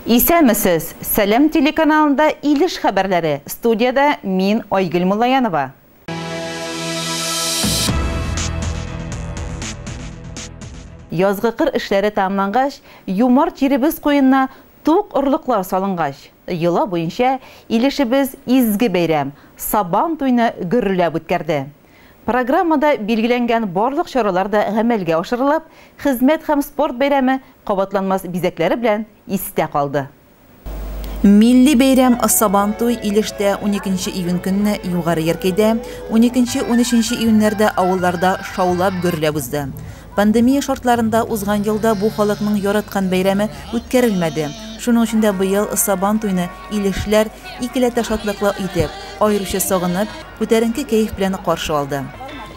Исәнмесез! Сәлам телеканалында Илеш хәбәрләре. Студиядә мин Айгөл Муллаянова. Язгы кыр эшләре тәмамлангач, юмарт җиребез куенына тук орлыклар салынгач, йола буенча Илешебез изге бәйрәм, Сабан туйны гөрләп үткәрде. Программада билгеләнгән барлык чаралар да гамәлгә ашырылып, хезмәт һәм спорт бәйрәме кабатланмас бизәкләре белән истә калды. Милли бәйрәм Сабантуй Илештә 12 июнь көнне Югары Яркәйдә, 12-13 июньнәрдә авылларда шаулап гөрләп узды. Пандемия шартларында узган елда бу халыкның яраткан бәйрәме үткәрелмәде. Шуның өчен дә быел Сабантуйны илешләр икеләтә шатлыклы итеп, аеруча сагынып, күтәренке кәеф белән каршы алды.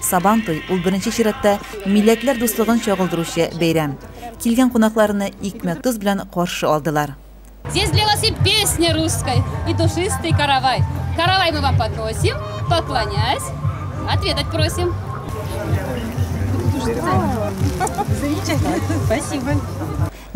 Сабантуй ул беренче чиратта милләтләр дуслыгын чагылдыручы бәйрәм. Килгән кунакларны икмәк-тоз белән каршы алдылар. Здесь для вас и песня русская, и душистый каравай. Каравай мы вам подносим, поклонясь, отведать просим. Замечательно, спасибо.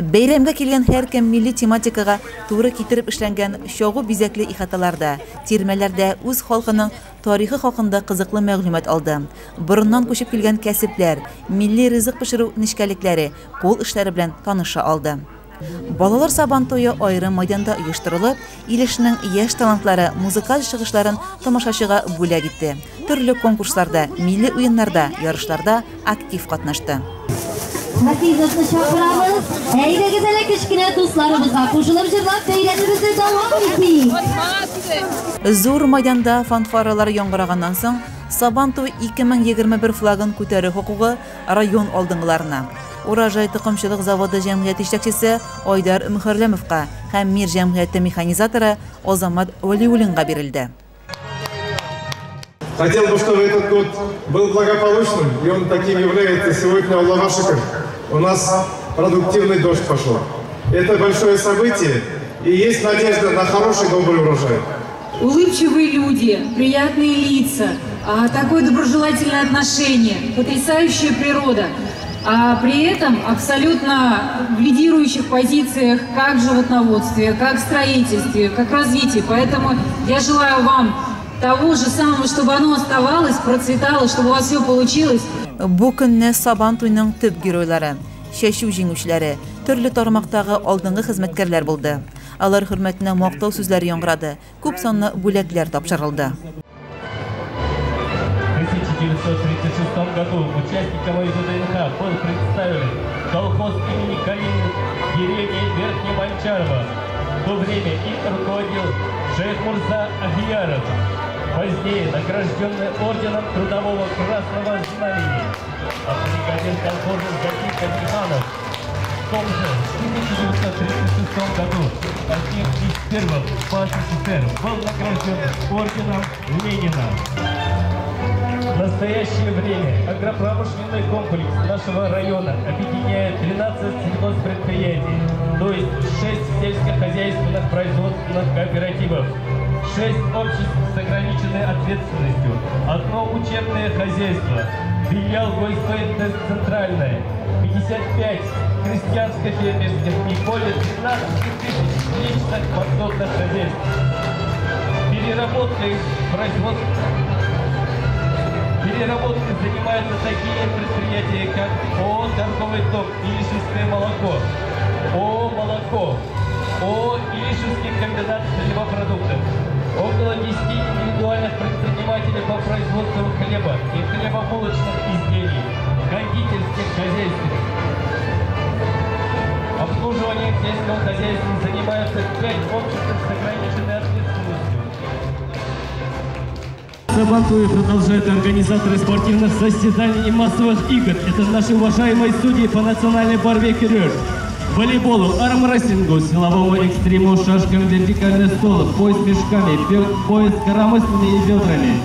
Бәйрәмгә килгән һәркем милли тематикага туры китереп эшләнгән чагу бизәкле ихаталарда, тирмәләрдә үз халкының тарихы хакында кызыклы мәгълүмат алды. Борыннан күчеп килгән кәсепләр, милли ризык пешерү нечкәлекләре, кул эшләре белән таныша алды. Балалар Сабантуе аерым мәйданда оештырылып, Илешнең яшь талантлары музыкаль чыгышларын тамашачыга бүләк итте. Төрле конкурсларда, милли уеннарда, ярышларда актив катнашты. Хафизовны чакырабыз. Әйдәгез әле кечкенә дусларыбызга кушылып җырлап бәйрәмебезне дәвам итик. Зур майданда фанфаралар яңгыраганнан соң, Сабантуй 2021 флагын күтәрү хокукы район алдынгыларына. Урожай токымчылык заводы җәмгыяте җитәкчесе Айдар Мөхәрләмовка һәм Мир җәмгыяте механизаторы Азамат Вәлиуллинга бирелде. Хотел бы, чтобы этот год был благополучным, и он таким является сегодня, Аллаха шөкер. У нас продуктивный дождь пошел. Это большое событие, и есть надежда на хороший, добрый урожай. Улыбчивые люди, приятные лица, такое доброжелательное отношение, потрясающая природа. А при этом абсолютно в лидирующих позициях как в животноводстве, как в строительстве, как в развитии. Поэтому я желаю вам того же самого, чтобы оно оставалось, процветало, чтобы у вас все получилось. Бу көнне Сабантуйның төп геройлары, чәчү җиңүчеләре, төрле тармактагы алдынгы хезмәткәрләр булды. Алар хөрмәтенә мактау сүзләре яңгырады, күп санлы бүләкләр тапшырылды. В 1936 году участникам ВДНХ был представлен колхоз имени Калинина в деревне Верхнеманчарова. В то время им руководил Шейх Мурза Ахияров, позднее награжденный орденом Трудового Красного Знамени. А бригадир колхоза Закир Кадиханов в том же 1936 году одним из первых в СССР был награжден орденом Ленина. В настоящее время агропромышленный комплекс нашего района объединяет 13 сельхозпредприятий, то есть 6 сельскохозяйственных производственных кооперативов, 6 обществ с ограниченной ответственностью, одно учебное хозяйство, филиал Гольфейнтест Центральное, 55 крестьянско-фермерских и более 13 тысяч личных подсобных хозяйств. Переработкой производства Переработкой занимаются такие предприятия, как ООО «Торговый дом» «Илишевское молоко», ООО «Молоко», ООО «Илишевский комбинат хлебопродуктов». Около 10 индивидуальных предпринимателей по производству хлеба и хлебобулочных изделий, кондитерских хозяйств. Обслуживанием сельского хозяйства занимаются 5 обществ с ограниченной ответственностью. Сабантуй продолжают организаторы спортивных состязаний и массовых игр. Это наши уважаемые судьи по национальной борьбе кюреш, волейболу, армрестлингу, силовому экстриму, шашкам, вертикальный стол, бой с мешками, бой с коромыслами и бедрами.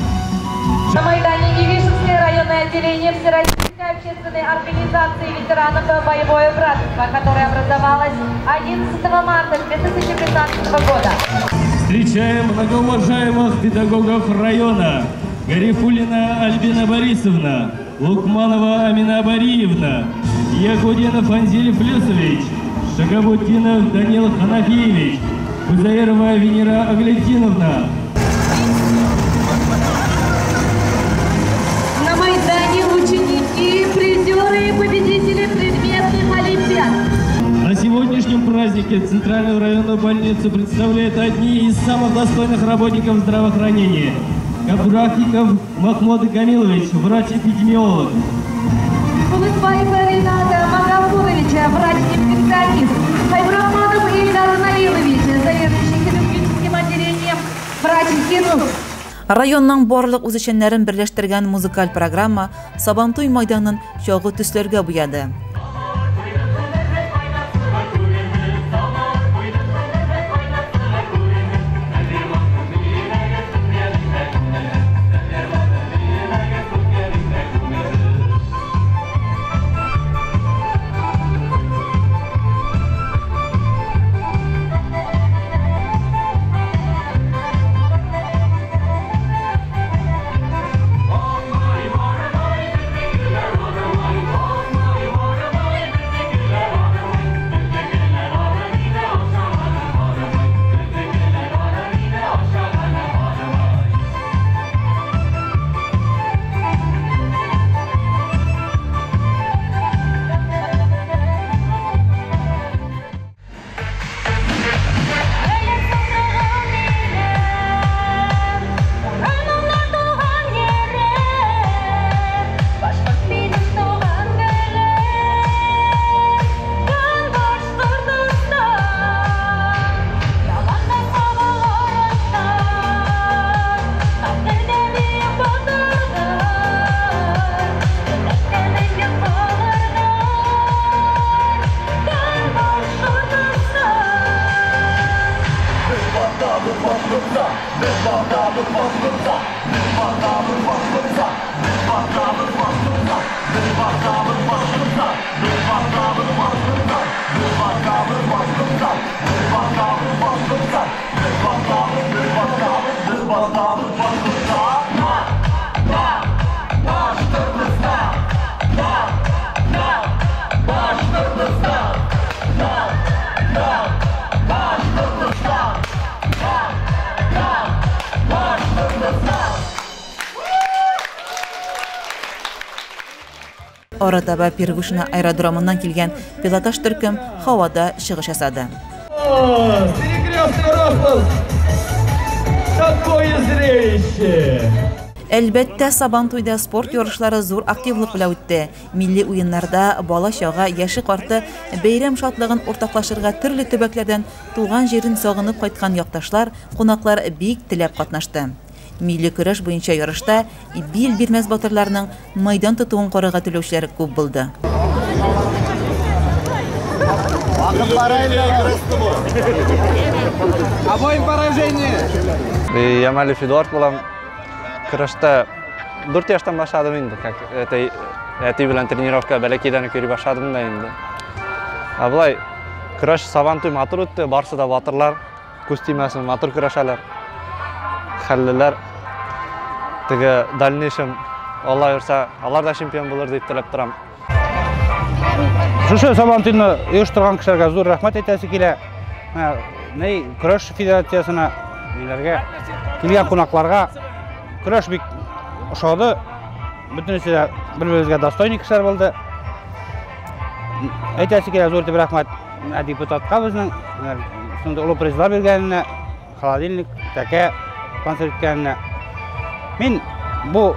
На Майдане Илишевское районное отделение Всероссийской общественной организации ветеранов «Боевое братство», которое образовалось 11 марта 2015 года. Встречаем многоуважаемых педагогов района: Гарифуллина Альбина Борисовна, Лукманова Амина Бариевна, Ягудинов Анзель Флюсович, Шагабутдинов Данил Ханафиевич, Гузаирова Венера Аглетиновна. На Майдане ученики, призеры и победители предметных олимпиад. На сегодняшнем празднике Центральную районную больницу представляют одни из самых достойных работников здравоохранения. Габдурахиков Махмуд Гамилович, врач-эпидемиолог. Улысбаева Рената Магафуровича, врач-инфекционист. Хайбрахманов Ильдар Наилович, заведующий хирургическим отделением, врач-хирург. Районның барлык үзешчәннәрен берләштергән музыкаль программа Сабантуй майданын чагу төсләргә буяды. Арытаба Первушина аэродромыннан килгән пилотаж төркем һавада чыгыш ясады. Перекрестный розыск! Такое зрелище! Әлбәттә, Сабантуйда спорт ярышлары зур активлык белән үтте. Милли уеннарда бала-чага, яше карты бәйрәм шатлыгын уртаклашырга төрле төбәкләрдән туган җирен сагынып кайткан якташлар, кунаклар бик теләп катнашты. Милли көрәш буенча ярышта бил бирмәс батырларның майдан тотуын карарга теләүчеләр күп булды. Обоим поражение! Ямалев Эдуард булам. Көрәштә 4 яшьтән башладым инде, как это әти белән тренировка бәләкәйдән үк йөри башладым да инде. Ә болай көрәш Сабантуй матур үтте, барсы да батырлар, күз тимәсен матур көрәшәләр. Хәллеләр. Теге дальнейшем Алла йөрсә, алар да чемпион булыр дип теләп торам. Шушы Сабантуйны оештырган кешеләргә зур рәхмәт әйтәсе килә. Менә көрәш федерациясенә, ниләргә, килгән кунакларга көрәш бик ошады. Бөтенесе дә бер-беребезгә достойный кешеләр булды. Әйтәсе килә зур итеп рәхмәт депутатка безнең шундый олы призлар биргәненә, холодильник, тәкә спонсор иткәненә. Мин бу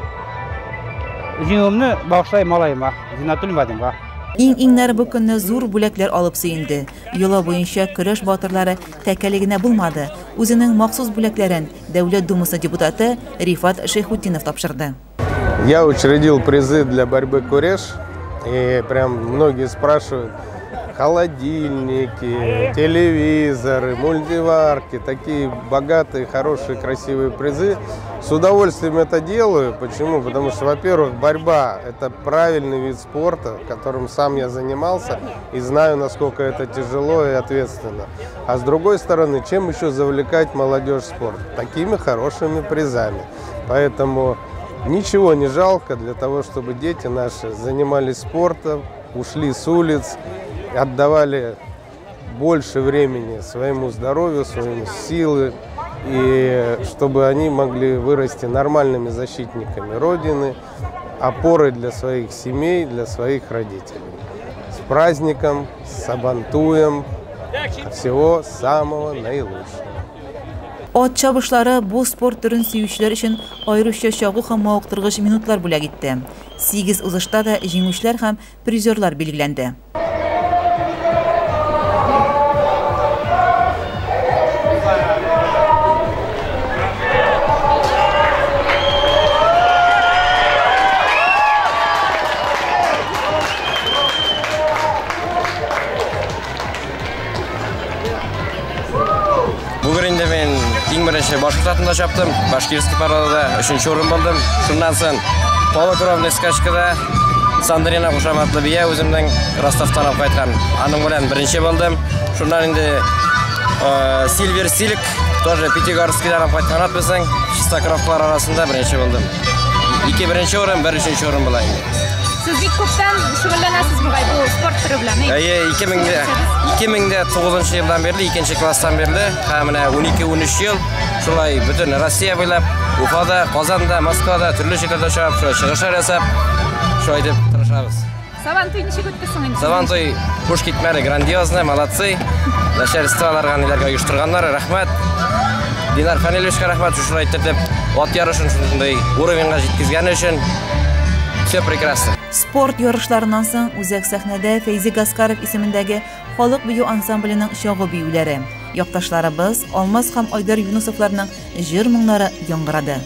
җиңүемне багышлыйм малаема, Зиннәтуллин Вадимга. Иң-иңнәр бу көнне зур бүләкләр алып сөенде. Йола буенча көрәш батырлары тәкәле генә булмады. Үзенең махсус бүләкләрен Дәүләт Думасы депутаты Рифат Шәйхетдинов тапшырды. Я учредил призы для борьбы куреш, и прям многие спрашивают: холодильники, телевизоры, мультиварки, такие богатые, хорошие, красивые призы. С удовольствием это делаю. Почему? Потому что, во-первых, борьба – это правильный вид спорта, которым сам я занимался и знаю, насколько это тяжело и ответственно. А с другой стороны, чем еще завлекать молодежь в спорт? Такими хорошими призами. Поэтому ничего не жалко для того, чтобы дети наши занимались спортом, ушли с улиц, отдавали больше времени своему здоровью, своим силы, и чтобы они могли вырасти нормальными защитниками Родины, опорой для своих семей, для своих родителей. С праздником, с Сабантуем, всего самого наилучшего. Ат чабышлары бу спорт төрен сөючеләр өчен аеруча чагу һәм мавыктыргыч минутлар бүләк итте. 8 узышта да җиңүчеләр һәм призерлар билгеләнде. Бүген инде мин иң беренче башкорт атында чаптым. Башкирский парадада 3нче урын булдым. Шуннан соң полукровный скачкада Сандрина кушаматлы бия үземнең Ростовтан алып кайткан. Аның белән беренче булдым. Шуннан инде Сильвер Силк, тоже Пятигорскийдан алып кайткан ат безнең чистокровкалар арасында беренче булдым. 2 беренче урын, 1 өченче урын була инде. Сез бик күптән шөгыльләнәсез бугай бу спорт төре белән, әйе? Әйе, 2009 елдан бирле, 2нче класстан бирле, һәм менә 12-13 ел шулай бөтен Россия буйлап, Уфада, Казанда, Москвада төрле җирләрдә чыгып, шулай чыгышлар ясап, шулай итеп тырышабыз. Сабантуй ничек үтте соң инде? Сабантуй хуш китмәде, грандиозно, молодцы. Начальство аларга ниләргә оештырганнар, рәхмәт. Динар Фанилевичка рәхмәт, шулай итеп ат ярышын шундый уровеньга җиткезгәне өчен. Все прекрасно. Спорт ярышларыннан соң үзәк сәхнәдә Фәйзи Гаскаров исемендәге халык бию ансамбленең чагу биюләре, якташларыбыз Алмаз һәм Айдар Юнусовларның җыр моңнары яңгырады.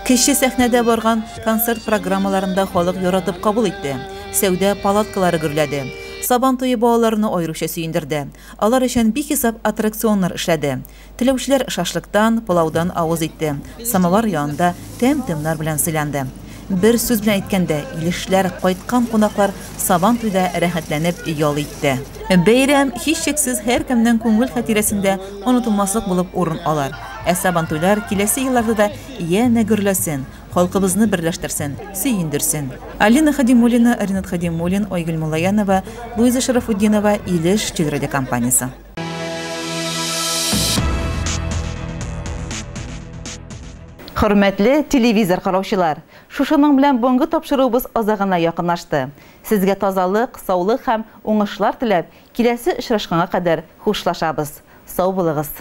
Кече сәхнәдә барган концерт программаларында халык яратып кабул итте. Сәүдә палаткалары гөрләде. Сабан туе балаларны аеруча сөендерде. Алар өчен бихисап аттракционнар эшләде. Теләүчеләр шашлыктан, пылаудан авыз итте. Самовар янында тәм-томнар белән сыйланды. Бер сүз белән әйткәндә, илешләр, кайткан кунаклар Сабан туйда рәхәтләнеп ял итте. Бәйрәм һичшиксез һәркемнең күңел хатирәсендә онытылмаслык булып урын алар. Ә Сабантуйлар киләсе елларда да янә гөрләсен, халкыбызны берләштерсен, сөендерсен. Алина Хадимуллина, Ринат Хадимуллин, Айгөл Муллаянова, Луиза Шарафутдинова, Илеш телерадиокомпаниясе. Хөрмәтле телевизор караучылар, шушының белән бүгенге тапшыруыбыз азагына якынлашты. Сезгә тазалык, саулык һәм уңышлар теләп, киләсе очрашканга кадәр хушлашабыз. Сау булыгыз.